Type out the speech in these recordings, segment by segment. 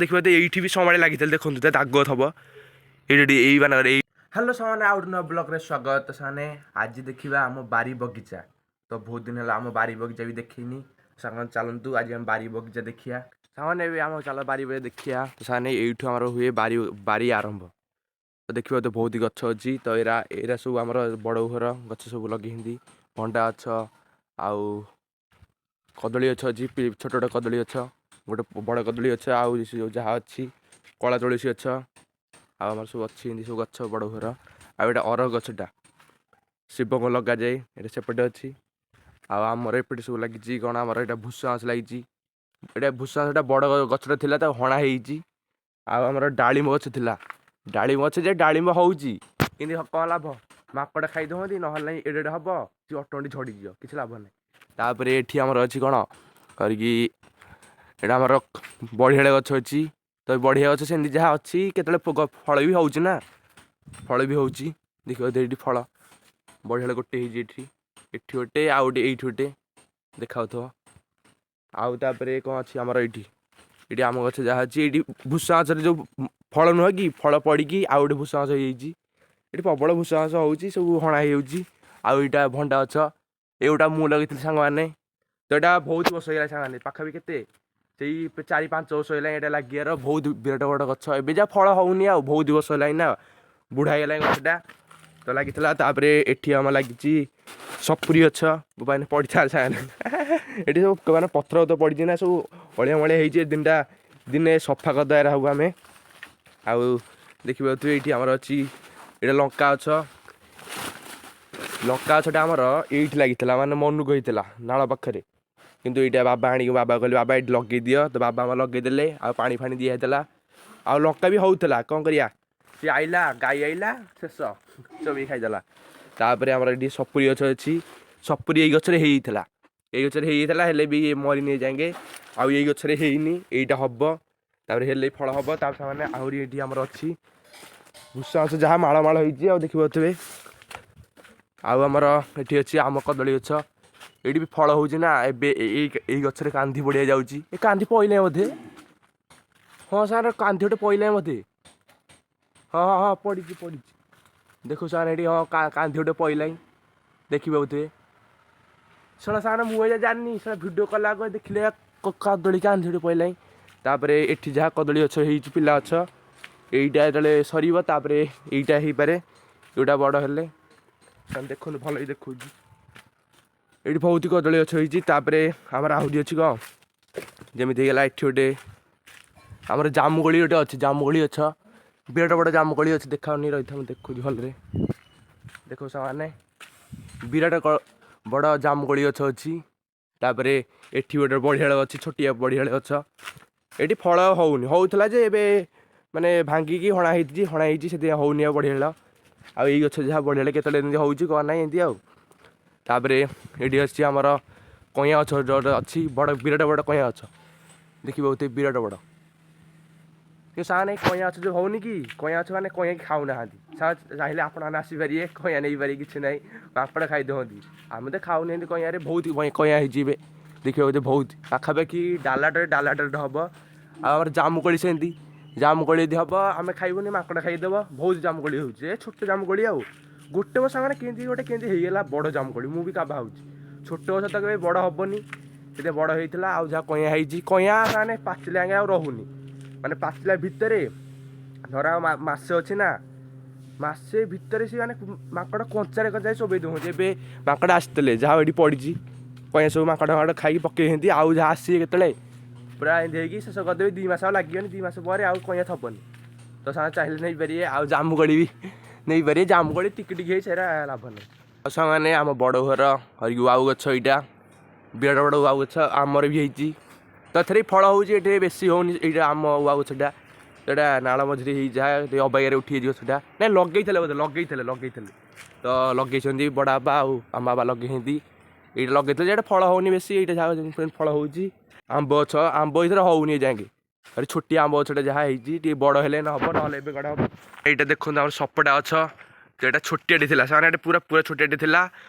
ଦେଖିବ ତ, ଏଇଠି ବି ସମାଳେ ଲାଗିଥିଲେ। ଦେଖନ୍ତୁ ତା ଦାଗ ଥବ ଏଇଠି, ଏଇ ମାନଙ୍କରେ ଏଇ। ହ୍ୟାଲୋ ସାଙ୍ଗମାନେ, ଆଉ ଗୋଟେ ନୂଆ ବ୍ଲଗ୍ରେ ସ୍ୱାଗତ। ସାଙ୍ଗମାନେ, ଆଜି ଦେଖିବା ଆମ ବାରି ବଗିଚା। ତ ବହୁତ ଦିନ ହେଲା ଆମ ବାରି ବଗିଚା ବି ଦେଖିନି। ସାଙ୍ଗମାନେ, ଚାଲନ୍ତୁ, ଆଜି ଆମ ବାରି ବଗିଚା ଦେଖିବା। ସାଙ୍ଗମାନେ, ଏବେ ଆମ ଚାଲ ବାରି ବଗିଚା ଦେଖିବା। ତ ସାଙ୍ଗମାନେ, ଏଇଠୁ ଆମର ହୁଏ ବାରି ବାରି ଆରମ୍ଭ। ତ ଦେଖିବ ତ, ବହୁତ ଗଛ ଅଛି। ତ ଏରା ଏରା ସବୁ ଆମର ବଡ଼ ଘର ଗଛ ସବୁ ଲଗେଇଛନ୍ତି। ଭଣ୍ଡା ଗଛ ଆଉ କଦଳୀ ଗଛ ଅଛି, ଛୋଟ ଛୋଟ କଦଳୀ ଗଛ, ଗୋଟେ ବଡ଼ କଦଳୀ ଗଛ, ଆଉ ସେ ଯୋଉ ଯାହା ଅଛି କଳା ତୁଳସୀ ଗଛ, ଆଉ ଆମର ସବୁ ଅଛି ଏମିତି ସବୁ ଗଛ ବଡ଼ ଘର। ଆଉ ଏଇଟା ଅର ଗଛଟା ଶିବଙ୍କ ଲଗାଯାଏ, ଏଇଟା ସେପଟେ ଅଛି। ଆଉ ଆମର ଏପଟେ ସବୁ ଲାଗିଛି କ'ଣ? ଆମର ଏଇଟା ଭୁଷା ଗଛ ଲାଗିଛି। ଏଇଟା ଭୁଷା ଗଛଟା ବଡ଼ ଗଛଟା ଥିଲା, ତାକୁ ହଣା ହେଇଛି। ଆଉ ଆମର ଡାଳିମ୍ବ ଗଛ ଥିଲା। ଡାଳିମ୍ବ ଗଛ ଯେ ଡାଳିମ୍ବ ହେଉଛି, କିନ୍ତୁ କ'ଣ ଲାଭ? ମାଙ୍କଡ଼ ଖାଇ ଦେଉଛନ୍ତି, ନହେଲେ ନାହିଁ। ଏଡ଼େ ଏଡ଼େ ହବ ସେ, ଅଟୋମେଟିକ୍ ଝଡ଼ିଯିବ, କିଛି ଲାଭ ନାହିଁ। ତାପରେ ଏଠି ଆମର ଅଛି କ'ଣ କରିକି, ଏଇଟା ଆମର ବଢ଼ିଆଳ ଗଛ ଅଛି। ତ ବଢ଼ିଆ ଗଛ ସେମିତି ଯାହା ଅଛି, କେତେବେଳେ ଫଳ ବି ହେଉଛି ନା, ଫଳ ବି ହେଉଛି। ଦେଖିବ ଏଇଠି ଫଳ ବଢ଼ିଆଳ ଗୋଟେ ହେଇଛି ଏଠି, ଏଠି ଗୋଟେ, ଆଉ ଗୋଟେ ଏଇଠି ଗୋଟେ ଦେଖାଯାଉଥିବ। ଆଉ ତାପରେ କ'ଣ ଅଛି ଆମର ଏଇଠି? ଏଇଠି ଆମ ଗଛ ଯାହା ଅଛି, ଏଇଠି ଭୁଷା ଗଛରେ ଯେଉଁ ଫଳ ନୁହଁ କି, ଫଳ ପଡ଼ିକି ଆଉ ଗୋଟେ ଭୁଷା ଗଛ ହେଇଯାଇଛି। ଏଠି ପ୍ରବଳ ଭୁଷା ଗଛ ହେଉଛି, ସବୁ ହଣା ହେଇଯାଉଛି। ଆଉ ଏଇଟା ଭଣ୍ଡା ଗଛ, ଏଇଗୁଟା ମୁଁ ଲଗେଇଥିଲି ସାଙ୍ଗମାନେ। ତ ଏଇଟା ବହୁତ ବର୍ଷ ହେଇଗଲା ସାଙ୍ଗମାନେ, ପାଖାପାଖି କେତେ, ସେଇ 4-5 ବର୍ଷ ହେଲାଣି ଏଇଟା ଲାଗିବାର। ବହୁତ ବିରାଟ ବଡ଼ ଗଛ, ଏବେ ଯାହା ଫଳ ହେଉନି ଆଉ, ବହୁତ ବର୍ଷ ହେଲାଣି ନା, ବୁଢ଼ା ହେଇଗଲାଣି ଗଛଟା। ତ ଲାଗିଥିଲା। ତାପରେ ଏଠି ଆମର ଲାଗିଛି ସପୁରୀ ଗଛ, ମାନେ ପଡ଼ିଥିଲା ସାଙ୍ଗମାନେ। ଏଠି ସବୁ ମାନେ ପତ୍ର ତ ପଡ଼ିଛି ନା, ସବୁ ଅଳିଆ ମଳିଆ ହେଇଛି। ଏ ଦିନଟା ଦିନେ ସଫା କରିଦେବାର ହବ ଆମେ। ଆଉ ଦେଖିପାରୁଥିବେ, ଏଇଠି ଆମର ଅଛି ଏଇଟା ଲଙ୍କା ଗଛ। ଲଙ୍କା ଗଛଟା ଆମର ଏଇଠି ଲାଗିଥିଲା, ମାନେ ମନକୁ ହେଇଥିଲା ନାଳ ପାଖରେ। କିନ୍ତୁ ଏଇଟା ବାବା ଆଣିକି, ବାବା କହିଲେ, "ବାବା, ଏଇଠି ଲଗେଇ ଦିଅ।" ତ ବାବା ଆମର ଲଗେଇଦେଲେ ଆଉ ପାଣି ଫାଣି ଦିଆ ହେଇଥିଲା ଆଉ ଲଙ୍କା ବି ହଉଥିଲା। କ'ଣ କରିବା, ସିଏ ଆଇଲା, ଗାଈ ଆଇଲା, ଶେଷ ଚୋବେଇ ଖାଇଦେଲା। ତାପରେ ଆମର ଏଠି ସପୁରୀ ଗଛ ଅଛି। ସପୁରୀ ଏଇ ଗଛରେ ହେଇଯାଇଥିଲା, ଏଇ ଗଛରେ ହେଇଯାଇଥିଲା, ହେଲେ ବି ମରିନି ଯାଏଁକେ। ଆଉ ଏଇ ଗଛରେ ହେଇନି, ଏଇଟା ହବ, ତାପରେ ହେଲେ ଫଳ ହବ। ତାପରେ ସେମାନେ ଆହୁରି ଏଠି ଆମର ଅଛି ଭୁଷା ଗଛ ଯାହା ମାଳ ମାଳ ହେଇଛି, ଆଉ ଦେଖିପାରୁଥିବେ। ଆଉ ଆମର ଏଠି ଅଛି ଆମ କଦଳୀ ଗଛ। ଏଇଠି ବି ଫଳ ହେଉଛି ନା। ଏବେ ଏଇ ଏଇ ଗଛରେ କାନ୍ଧି ପଡ଼ିଆ ଯାଉଛି। ଏ କାନ୍ଧି ପଇଲାଣି ବୋଧେ। ହଁ ସାର୍, କାନ୍ଧି ଗୋଟେ ପଇଲାଣି ବୋଧେ। ହଁ, ପଡ଼ିଛି, ପଡ଼ିଛି। ଦେଖୁ ସାର୍ ଏଠି, ହଁ, କାନ୍ଧି ଗୋଟେ ପଇଲାଣି, ଦେଖିପାରୁଥିବେ। ଶଳା ସାର୍, ମୁଁ ଏଇଟା ଜାଣିନି ଶଳା, ଭିଡ଼ିଓ କଲା ଆଗ ଦେଖିଲେ କଦଳୀ କାନ୍ଧି ଗୋଟେ ପଇଲାଣି। ତାପରେ ଏଠି ଯାହା କଦଳୀ ଗଛ ହେଇଛି, ପିଲା ଗଛ, ଏଇଟା ଯେତେବେଳେ ସରିବ ତାପରେ ଏଇଟା ହେଇପାରେ, ଏଇଟା ବଡ଼ ହେଲେ। ସାର୍, ଦେଖନ୍ତୁ, ଭଲ ବି ଦେଖୁଛି। ଏଇଠି ବହୁତ କଦଳୀ ଗଛ ହେଇଛି। ତାପରେ ଆମର ଆହୁରି ଅଛି କ'ଣ, ଯେମିତି ହେଇଗଲା ଏଠି ଗୋଟେ ଆମର ଜାମୁକୋଳି ଗୋଟେ ଅଛି। ଜାମୁକୋଳି ଗଛ, ବିରାଟ ବଡ଼ ଜାମୁକୋଳି ଅଛି। ଦେଖାଉନି, ରହିଥା, ମୁଁ ଦେଖୁଛି ଭଲରେ। ଦେଖ ସେମାନେ, ବିରାଟ ବଡ଼ ଜାମୁକୋଳି ଗଛ ଅଛି। ତାପରେ ଏଠି ଗୋଟେ ବଢ଼ିଆଳ ଅଛି, ଛୋଟିଆ ବଢ଼ିଆଳ ଗଛ। ଏଠି ଫଳ ହଉନି, ହଉଥିଲା ଯେ ଏବେ ମାନେ ଭାଙ୍ଗିକି ହଣା ହେଇଛି, ହଣା ହେଇଛି, ସେଥିପାଇଁ ହଉନି ଆଉ ବଢ଼ିଆଳ। ଆଉ ଏଇ ଗଛ ଯାହା ବଢ଼ିଆଳ କେତେବେଳେ ଏମିତି ହେଉଛି, କ'ଣ ନାହିଁ ଏମିତି ଆଉ। ତାପରେ ଏଠି ଅଛି ଆମର କଇଁଆ ଗଛ ଗୋଟେ ଅଛି, ବଡ଼ ବିରାଟ ବଡ଼ କଇଁଆ ଗଛ ଦେଖିବାକୁ, ବିରାଟ ବଡ଼। କିନ୍ତୁ ସାମାନେ, କଇଁଆ ଗଛ ଯେଉଁ ହଉନି କି, କଇଁଆ ଗଛ ମାନେ କଇଁଆ ଖାଉନାହାନ୍ତି। ସାର୍, ଚାହିଁଲେ ଆପଣମାନେ ଆସିପାରିବେ, କଇଁଆ ନେଇପାରିବେ, କିଛି ନାହିଁ। ମାଙ୍କଡ଼ ଖାଇ ଦେଉଛନ୍ତି, ଆମେ ତ ଖାଉନି ଏମିତି। କଇଁଆରେ ବହୁତ କଇଁଆ ହେଇଛି ଏବେ, ଦେଖିବାକୁ ବହୁତ ପାଖାପାଖି ଡାଲାଟରେ ଡାଲାଟରେ ହବ। ଆଉ ଆମର ଜାମୁକୋଳି ସେମିତି, ଜାମୁକୋଳି ଯଦି ହବ ଆମେ ଖାଇବୁନି, ମାଙ୍କଡ଼ ଖାଇଦେବ। ବହୁତ ଜାମୁକୋଳି ହେଉଛି, ଏ ଛୋଟ ଜାମୁକୋଳି। ଆଉ ଗୋଟେ ବର୍ଷ ମାନେ କେମିତି ଗୋଟେ କେମିତି ହେଇଗଲା ବଡ଼ ଜାମୁକୋଳି, ମୁଁ ବି କାବା ହେଉଛି। ଛୋଟ ଗଛ ତ କେବେ ବଡ଼ ହବନି, ସେତେ ବଡ଼ ହେଇଥିଲା। ଆଉ ଯାହା କଇଁଆ ହେଇଛି, କଇଁଆ ମାନେ ପାଚିଲେ ଆଜ୍ଞା ଆଉ ରହୁନି। ମାନେ ପାଚିଲା ଭିତରେ ଧର ଆଉ ମାସେ ଅଛି ନା, ମାସେ ଭିତରେ ସେ ମାନେ ମାଙ୍କଡ଼ କଞ୍ଚାରେ କଞ୍ଚାରେ ଚୋବେଇ ଦେଉଛନ୍ତି। ଏବେ ମାଙ୍କଡ଼ ଆସିଥିଲେ, ଯାହା ଏଠି ପଡ଼ିଛି କଇଁଆ ସବୁ ମାଙ୍କଡ଼ ମାଙ୍କଡ଼ ଖାଇକି ପକେଇଛନ୍ତି। ଆଉ ଯାହା ଆସିବେ କେତେବେଳେ ପୁରା ଏମିତି ହେଇକି ଶେଷ କରିଦେବେ। 2 ମାସ ଆଉ ଲାଗିବନି, 2 ମାସ ପରେ ଆଉ କଇଁଆ ଥବନି। ତ ସେମାନେ ଚାହିଁଲେ ନେଇପାରିବେ, ଆଉ ଜାମୁକୋଳି ବି ନେଇପାରିବେ। ଜାମୁକୋଳି ଟିକେ ଟିକେ ହେଇ ସେରା ଲାଭ ନାହିଁ। ଆଉ ସାଙ୍ଗମାନେ, ଆମ ବଡ଼ ଘର ହରିକି ୱାଉ ଗଛ, ଏଇଟା ବିରାଟ ବଡ଼ ୱାଉ ଗଛ ଆମର ବି ହେଇଛି। ତ ଏଥିରେ ଫଳ ହେଉଛି, ଏଠି ବେଶୀ ହେଉନି। ଏଇଟା ଆମ ୱାଉ ଗଛଟା, ଏଇଟା ନାଳ ମଝିରେ ହେଇ ଯାହା ଟିକେ ଅବାଗିଆରେ ଉଠି ଯାଇଛି ଗଛଟା। ନାଇଁ, ଲଗେଇଥିଲେ ବୋଧେ, ଲଗେଇଥିଲେ, ଲଗେଇଥିଲେ ତ ଲଗେଇଛନ୍ତି ବଡ଼ ବାପା ଆଉ ଆମ ବାବା ଲଗେଇଛନ୍ତି। ଏଇଟା ଲଗେଇଥିଲେ ଯେ ଏଇଟା ଫଳ ହେଉନି ବେଶୀ, ଏଇଟା ଯାହା ଯେମିତି ଫଳ ହେଉଛି। ଆମ୍ବ ଗଛ, ଆମ୍ବ ଏଇଥିରେ ହେଉନି ଏ ଯାଏଁକେ। ଆରେ, ଛୋଟିଆ ଆମ୍ବ ଗଛଟା ଯାହା ହେଇଛି, ଟିକେ ବଡ଼ ହେଲେ ନ ହବ, ନହେଲେ ଏବେ କଣ ହବ? ଏଇଟା ଦେଖନ୍ତୁ, ଆମର ସପଟା ଗଛ। ତ ଏଇଟା ଛୋଟିଆଟେ ଥିଲା ସେମାନେ, ଏଇଟା ପୁରା ପୁରା ଛୋଟିଆଟେ ଥିଲା।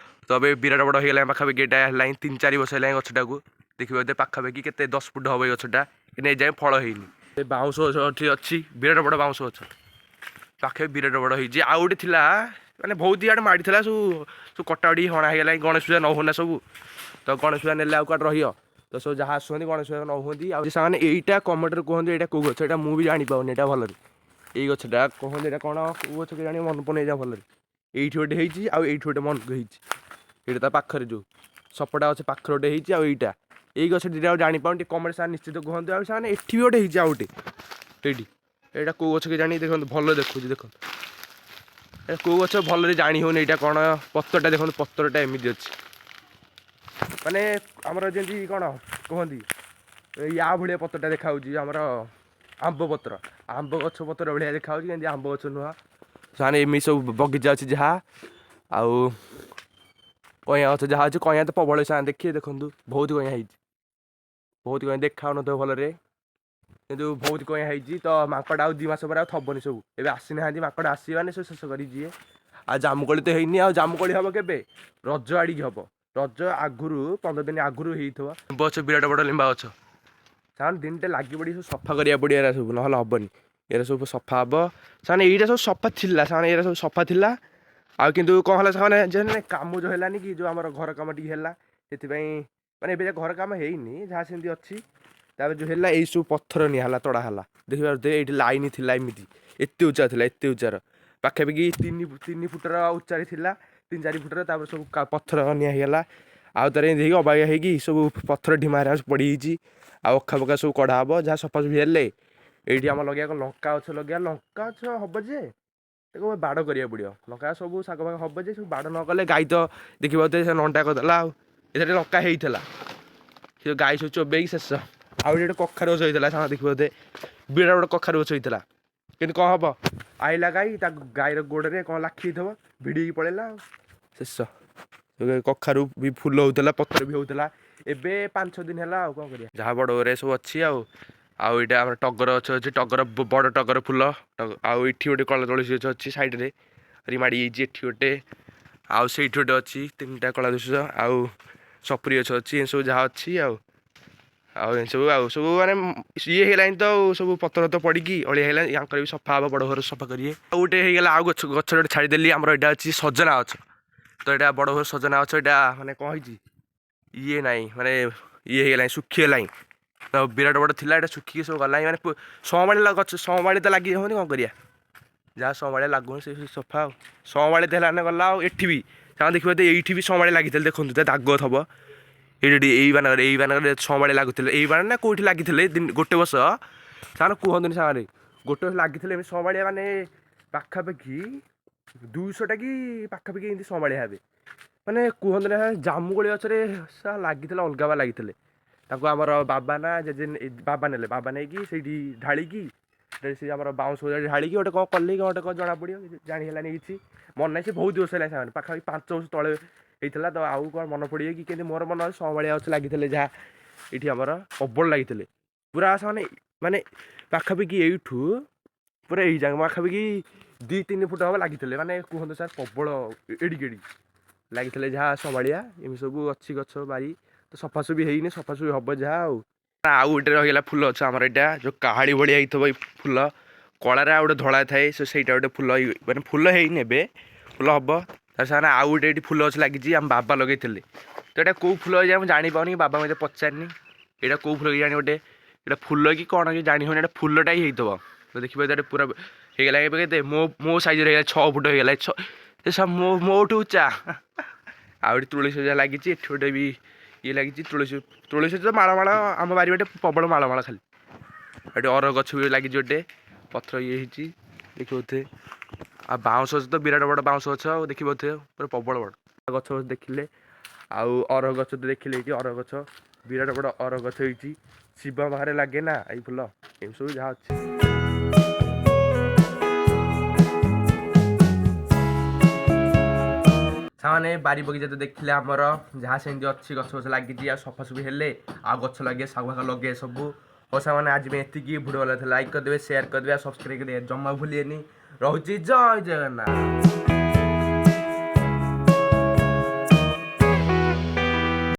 ତ ଏବେ ବିରାଟ ବଡ଼ ହେଇଗଲାଣି। ପାଖାପାଖି ଏଇଟା ହେଲାଣି 3-4 ବର୍ଷ ହେଲାଣି ଗଛଟାକୁ। ଦେଖିବ, ପାଖାପାଖି କେତେ, 10 ଫୁଟ ହବ ଏଇ ଗଛଟା। କିନ୍ତୁ ଏ ଯାଏଁ ଫଳ ହେଇନି। ଏ ବାଉଁଶ ଗଛ ଏଠି ଅଛି, ବିରାଟ ବଡ଼ ବାଉଁଶ ଗଛ ପାଖେ ବିରାଟ ବଡ଼ ହେଇଛି। ଆଉ ଗୋଟେ ଥିଲା, ମାନେ ବହୁତ ଇଆଡ଼େ ମାଡ଼ିଥିଲା, ସବୁ ସବୁ କଟାକଟି ହଣା ହେଇଗଲାଣି। ଗଣେଶ ପୂଜା ନ ହୁଅନା ସବୁ, ତ ଗଣେଶ ପୂଜା ନେଲେ ଆଉ କୁଆଡ଼େ ରହିବ? ତ ସବୁ ଯାହା ଆସୁଛନ୍ତି ଗଣେଶ ପୂଜା ନ ହୁଅନ୍ତି। ଆଉ ସେମାନେ ଏଇଟା କମେଣ୍ଟରେ କୁହନ୍ତୁ ଏଇଟା କେଉଁ ଗଛ, ଏଇଟା ମୁଁ ବି ଜାଣିପାରୁନି ଏଇଟା ଭଲରେ। ଏଇ ଗଛଟା କୁହନ୍ତୁ ଏଇଟା କ'ଣ, କେଉଁ ଗଛ କେଜାଣି, ମନେ ପଡ଼ୁନି ଏଇଟା ଭଲରେ। ଏଇଠି ଗୋଟେ ହେଇଛି ଆଉ ଏଇଠି ଗୋଟେ ମନକୁ ହେଇଛି। ଏଇଟା ତା ପାଖରେ ଯେଉଁ ସପଟା ଗଛ ପାଖରେ ଗୋଟେ ହେଇଛି। ଆଉ ଏଇଟା ଏଇ ଗଛ ଦୁଇଟା ଆଉ ଜାଣିପାରୁନି, ଟିକେ କମେଣ୍ଟ ସାର୍ ନିଶ୍ଚିତ କୁହନ୍ତୁ। ଆଉ ସେମାନେ ଏଠି ବି ଗୋଟେ ହେଇଛି ଆଉ ଗୋଟେ ଏଇଠି। ଏଇଟା କେଉଁ ଗଛ କେଜାଣି, ଦେଖନ୍ତୁ ଭଲ ଦେଖୁଛି, ଦେଖନ୍ତୁ ଏଇଟା କେଉଁ ଗଛ ଭଲରେ ଜାଣି ହେଉନି ଏଇଟା କ'ଣ। ପତ୍ରଟା ଦେଖନ୍ତୁ, ପତ୍ରଟା ଏମିତି ଅଛି, ମାନେ ଆମର ଯେମିତି କ'ଣ କୁହନ୍ତି ୟା ଭଳିଆ ପତ୍ରଟା ଦେଖାହେଉଛି, ଆମର ଆମ୍ବ ପତ୍ର, ଆମ୍ବ ଗଛ ପତ୍ର ଭଳିଆ ଦେଖାହେଉଛି, କିନ୍ତୁ ଆମ୍ବ ଗଛ ନୁହଁ। ସେମାନେ ଏମିତି ସବୁ ବଗିଚା ଅଛି ଯାହା, ଆଉ କଇଁଆ ଗଛ ଯାହା ଅଛି, କଇଁଆ ତ ପ୍ରବଳ। ସେମାନେ ଦେଖିବେ, ଦେଖନ୍ତୁ ବହୁତ କଇଁଆ ହେଇଛି, ବହୁତ କଇଁଆ ଦେଖାହେଉନଥିବ ଭଲରେ, କିନ୍ତୁ ବହୁତ କଇଁଆ ହେଇଛି। ତ ମାଙ୍କଡ଼ ଆଉ 2 ମାସ ପରେ ଆଉ ଥବନି ସବୁ, ଏବେ ଆସିନାହାନ୍ତି। ମାଙ୍କଡ଼ ଆସିବାନି ସବୁ ଶେଷ କରି ଯିଏ। ଆଉ ଜାମୁକୋଳି ତ ହେଇନି, ଆଉ ଜାମୁକୋଳି ହବ କେବେ? ରଜ ଆଡ଼ିକି ହବ, ରଜ ଆଗରୁ 15 ଦିନ ଆଗରୁ ହେଇଥିବ। ଲିମ୍ବ ଗଛ ବିରାଟ ବଡ଼ ଲିମ୍ବା ଗଛ, ସେମାନେ ଦିନଟେ ଲାଗି ପଡ଼ି ସବୁ ସଫା କରିବାକୁ ପଡ଼ିବ ଏରା ସବୁ, ନହେଲେ ହବନି। ଏରା ସବୁ ସଫା ହବ। ସେମାନେ ଏଇଟା ସବୁ ସଫା ଥିଲା, ସେମାନେ ଏଇଟା ସବୁ ସଫା ଥିଲା। ଆଉ କିନ୍ତୁ କ'ଣ ହେଲା, ସେମାନେ ଯେ କାମ ଯେଉଁ ହେଲାନି କି, ଯେଉଁ ଆମର ଘର କାମ ଟିକେ ହେଲା, ସେଥିପାଇଁ ମାନେ ଏବେ ଘର କାମ ହେଇନି, ଯାହା ସେମିତି ଅଛି। ତାପରେ ଯେଉଁ ହେଲା ଏଇ ସବୁ ପଥର ନିଆ ହେଲା, ତଡ଼ା ହେଲା, ଦେଖିପାରୁଥିବେ। ଏଇଠି ଲାଇନ୍ ଥିଲା ଏମିତି, ଏତେ ଉଚ୍ଚା ଥିଲା, ଏତେ ଉଚ୍ଚାର ପାଖାପାଖି 3 ଫୁଟର ଉଚ୍ଚାରେ ଥିଲା, 3-4 ଫୁଟର। ତାପରେ ସବୁ ପଥର ନିଆ ହେଇଗଲା। ଆଉ ତାର ଏମିତି ହେଇକି ଅବାଗିଆ ହେଇକି ସବୁ ପଥର ଢିମାରେ ପଡ଼ିଯାଇଛି। ଆଉ ଅଖା ପକା ସବୁ କଢ଼ା ହବ, ଯାହା ସଫାସୁଫି ହେଲେ ଏଇଠି ଆମର ଲଗେଇବା ଲଙ୍କା ଗଛ ଲଗେଇବା। ଲଙ୍କା ଗଛ ହବ ଯେ ତାକୁ ବାଡ଼ କରିବାକୁ ପଡ଼ିବ। ଲଙ୍କା ସବୁ ଶାଗ ଫାଗ ହବ ଯେ ସବୁ ବାଡ଼ ନ କଲେ ଗାଈ ତ ଦେଖିପାରୁଥିବେ ସେ ନଣ୍ଡା କରିଦେଲା। ଆଉ ଏଥିରେ ଲଙ୍କା ହେଇଥିଲା, ସେ ଗାଈ ସବୁ ଚୋବେଇକି ଶେଷ। ଆଉ ଏଠି ଗୋଟେ କଖାରୁ ଗଛ ହେଇଥିଲା, ସାଙ୍ଗ ଦେଖିପାରୁଥିବେ, ବିରାଟ ବଡ଼ କଖାରୁ ଗଛ ହେଇଥିଲା। କିନ୍ତୁ କ'ଣ ହବ, ଆଇଲା ଗାଈ, ତା ଗାଈର ଗୋଡ଼ରେ କ'ଣ ଲାଖି ହେଇଥିବ, ଭିଡ଼ିକି ପଳେଇଲା, ଆଉ ଶେଷ। କଖାରୁ ବି ଫୁଲ ହେଉଥିଲା, ପତ୍ର ବି ହେଉଥିଲା। ଏବେ 5-6 ଦିନ ହେଲା, ଆଉ କ'ଣ କରିବା, ଯାହା ବଡ଼ ଘରେ ସବୁ ଅଛି। ଆଉ ଆଉ ଏଇଟା ଆମର ଟଗର ଗଛ ଅଛି, ଟଗର ବଡ଼ ଟଗର ଫୁଲ। ଆଉ ଏଠି ଗୋଟେ କଳା ତୁଳସୀ ଗଛ ଅଛି ସାଇଡ଼୍ରେ ମାଡ଼ି ଯାଇଛି, ଏଠି ଗୋଟେ ଆଉ ସେଇଠି ଗୋଟେ ଅଛି, 3ଟା କଳା ତୁଳସୀ ଗଛ। ଆଉ ସପୁରୀ ଗଛ ଅଛି, ଏସବୁ ଯାହା ଅଛି। ଆଉ ଆଉ ଏସବୁ ଆଉ ସବୁ ମାନେ ଇଏ ହେଇଗଲାଣି ତ, ଆଉ ସବୁ ପତ୍ର ତ ପଡ଼ିକି ଅଳିଆ ହେଇଗଲାଣି। ୟାଙ୍କର ବି ସଫା ହବ, ବଡ଼ ଘର ସଫା କରିବେ। ଆଉ ଗୋଟେ ହେଇଗଲା, ଆଉ ଗଛ ଗଛ ଗୋଟେ ଛାଡ଼ିଦେଲି। ଆମର ଏଇଟା ଅଛି ସଜନା ଗଛ, ତ ଏଇଟା ବଡ଼ ଘର ସଜନା ଗଛ। ଏଇଟା ମାନେ କ'ଣ ହେଇଛି ଇଏ ନାହିଁ, ମାନେ ଇଏ ହେଇଗଲାଣି, ଶୁଖିଗଲାଣି। ତ ବିରାଟ ବଡ଼ ଥିଲା ଏଇଟା, ଶୁଖିକି ସବୁ ଗଲାଣି। ମାନେ ସଅଁବାଳି ଗଛ, ସଅଁବାଳି ତ ଲାଗି ହେବନି, କ'ଣ କରିବା, ଯାହା ସଅଁବାଳିଆ ଲାଗୁନି ସେ ସଫା। ଆଉ ସଅଁବାଳି ତ ହେଲା ଗଲା। ଆଉ ଏଠି ବି ସେମାନେ ଦେଖିବ ତ, ଏଇଠି ବି ସଅଁବାଳି ଲାଗିଥିଲେ, ଦେଖନ୍ତୁ ତା ଦାଗ ଥବ ଏଇଠି, ଏଇ ବାନାରେ, ଏଇ ବାନାରେ ସଅଁବାଳି ଲାଗୁଥିଲେ। ଏଇ ବାନା ନା କେଉଁଠି ଲାଗିଥିଲେ ଗୋଟେ ବର୍ଷ, ସେମାନେ କୁହନ୍ତୁନି, ସେମାନେ ଗୋଟେ ବର୍ଷ ଲାଗିଥିଲେ ଏମିତି ସଅଁବାଳିଆ, ମାନେ ପାଖାପାଖି 200ଟା କି ପାଖାପାଖି ଏମିତି ସଅଁବାଳିଆ ହେବେ, ମାନେ କୁହନ୍ତୁନି। ଜାମୁକୋଳି ଗଛରେ ଲାଗିଥିଲା, ଅଲଗା ବା ଲାଗିଥିଲେ। ତାକୁ ଆମର ବାବା ନା ଜେଜେ ବାବା ନେଲେ, ବାବା ନେଇକି ସେଇଠି ଢାଳିକି, ସେ ଆମର ବାଉଁଶ ଢାଳିକି ଗୋଟେ କ'ଣ କଲେ, ଗୋଟେ କ'ଣ ଜଣାପଡ଼ିବ, ଜାଣି ହେଲାନି କିଛି, ମନେ ନାହିଁ। ସେ ବହୁତ ବର୍ଷ ହେଲାଣି, ସେମାନେ ପାଖାପାଖି 5 ବର୍ଷ ତଳେ ହେଇଥିଲା, ତ ଆଉ କ'ଣ ମନେ ପଡ଼ିବ କି? କିନ୍ତୁ ମୋର ମନେ ଅଛି ସଅଁବାଳିଆ ଗଛ ଲାଗିଥିଲେ, ଯାହା ଏଇଠି ଆମର ପ୍ରବଳ ଲାଗିଥିଲେ ପୁରା। ସେମାନେ ମାନେ ପାଖାପାଖି ଏଇଠୁ ପୁରା ଏଇ ଯାକ ପାଖାପାଖି 2-3 ଫୁଟ ହବ ଲାଗିଥିଲେ, ମାନେ କୁହନ୍ତୁ ସାର୍ ପ୍ରବଳ ଏଡ଼ିକି ଏଡ଼ିକି ଲାଗିଥିଲେ ଯାହା ସଅଁବାଳିଆ। ଏମିତି ସବୁ ଅଛି ଗଛ ବାରି, ତ ସଫାସୁଫି ହେଇନି, ସଫାସୁଫି ହବ ଯାହା। ଆଉ ଆଉ ଗୋଟେ ରହିଗଲା ଫୁଲ ଗଛ ଆମର, ଏଇଟା ଯେଉଁ କାହାଳି ଭଳିଆ ହେଇଥିବ ଏଇ ଫୁଲ, କଳାରେ ଆଉ ଗୋଟେ ଧଳା ଥାଏ, ସେ ସେଇଟା ଗୋଟେ ଫୁଲ, ମାନେ ଫୁଲ ହେଇନି ଏବେ, ଫୁଲ ହବ। ତାର ସେମାନେ ଆଉ ଗୋଟେ ଏଇଠି ଫୁଲ ଗଛ ଲାଗିଛି, ଆମ ବାବା ଲଗେଇଥିଲେ। ତ ଏଇଟା କେଉଁ ଫୁଲ ହେଇଯାଏ ମୁଁ ଜାଣିପାରୁନି, ବାବା ମୋତେ ପଚାରିନି ଏଇଟା କେଉଁ ଫୁଲ ଜାଣି, ଗୋଟେ ଏଇଟା ଫୁଲ କି କ'ଣ କି ଜାଣି ହେଉନି, ଏଇଟା ଫୁଲଟା ହିଁ ହେଇଥିବ। ତ ଦେଖିବ ଏଇଟା ପୁରା ହେଇଗଲା ଏବେ କେତେ ମୋ ସାଇଜ୍ରେ ହେଇଗଲା, 6 ଫୁଟ ହେଇଗଲା, 6 ମୋଠୁ ଉଚ୍ଚା। ଆଉ ଏଠି ତୁଳସୀ ଗଛ ଲାଗିଛି, ଏଠି ଗୋଟେ ବି ଇଏ ଲାଗିଛି ତୁଳସୀ, ତୁଳସୀ ତ ମାଳ ମାଳ ଆମ ବାରିପଟେ ପ୍ରବଳ ମାଳ ମାଳ ଖାଲି। ଏଠି ଅର ଗଛ ବି ଲାଗିଛି, ଗୋଟେ ପଥର ଇଏ ହେଇଛି ଦେଖିପାରୁଥିବେ। ଆଉ ବାଉଁଶ ଗଛ ତ ବିରାଟ ବଡ଼ ବାଉଁଶ ଗଛ, ଆଉ ଦେଖିପାରୁଥିବେ ପୁରା ପ୍ରବଳ ବଡ଼ ଗଛ ଦେଖିଲେ। ଆଉ ଅର ଗଛ ତ ଦେଖିଲେ ଏଇଠି ଅର ଗଛ, ବିରାଟ ବଡ଼ ଅର ଗଛ ହେଇଛି, ଶିବ ପାଖରେ ଲାଗେ ନା ଏଇ ଫୁଲ। ଏମିତି ସବୁ ଯାହା ଅଛି। ସେମାନେ ବାରି ବଗିଚା ତ ଦେଖିଲେ ଆମର ଯାହା ସେମିତି ଅଛି, ଗଛ ଗଛ ଲାଗିଛି। ଆଉ ସଫାସୁଫି ହେଲେ ଆଉ ଗଛ ଲଗେଇବେ, ଶାଗ ଫାଗ ଲଗେଇବେ ସବୁ। ହଉ ସେମାନେ ଆଜି ପାଇଁ ଏତିକି। ଭିଡ଼ିଓ ଭଲ ଲାଇକ୍ କରିଦେବେ, ସେୟାର କରିଦେବେ ଆଉ ସବସ୍କ୍ରାଇବ୍ କରିଦେବେ, ଜମା ଭୁଲିବେନି। ରହୁଛି, ଜୟ ଜଗନ୍ନାଥ।